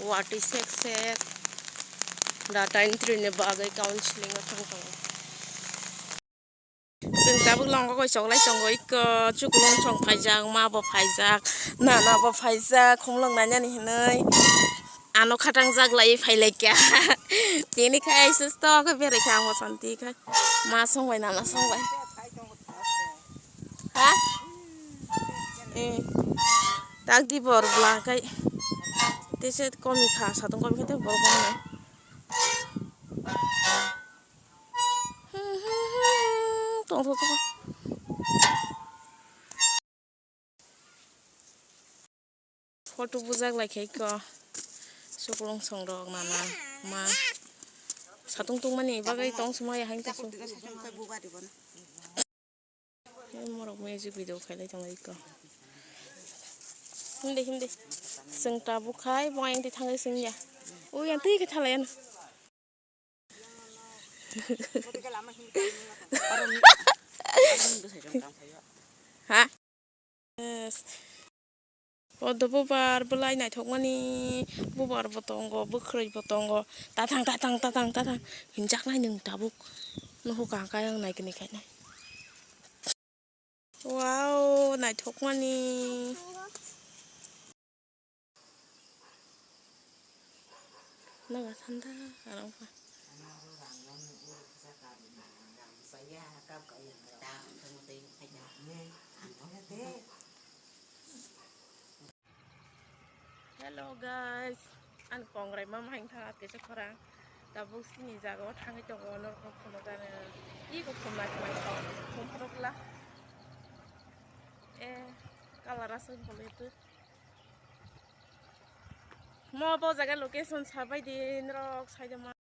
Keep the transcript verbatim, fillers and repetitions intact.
Watwi sek sek data entry ni bagwi counseling o thang tongo. Chwng tabuk longo koi choklai tongo, ikko chuklung song phaijak, ma bo phaijak, nana bo phaijak, khumlwng nainani hinwi ano khatang jak lai phai lai kha. Tini khai susto khe berai kha ang bo santi khai ma song bai nana song bai. Ha? Eh. Tak di bor bla kai. Tese komi kha, satung komi kha te bor komi nai. Tong tong tong. Photo bujak lai khe ko. Sukulung song rok nana ma. Satung tungmani bagwi tong sumaya hain ta su. Morok music video khailai tongo iko. Himde himde. Chwng tabuk khai bo ayang twi thangwi chwngya. Ui yang twi khe thalai ano. Ha? Yes. Podo bubar belai naithokmani, bubar bo tongo, bwkhwrwi bo tongo, tatang tatang tatang tatang hinjaknai nwng tabuk. Nuhukha khe ang naikhe naikhainai. Wow, naithokmani. Naga thanda arang kha. Hello guys, ani kongrai mama hing thang atkesa khorang. Tabuk sini jaga o thangwi tongo, norok khumna gana. Iko khumna khumna khum khorok la. Eh, kalara song khole tu. Mo bo jaga location sabai di norok saida ma.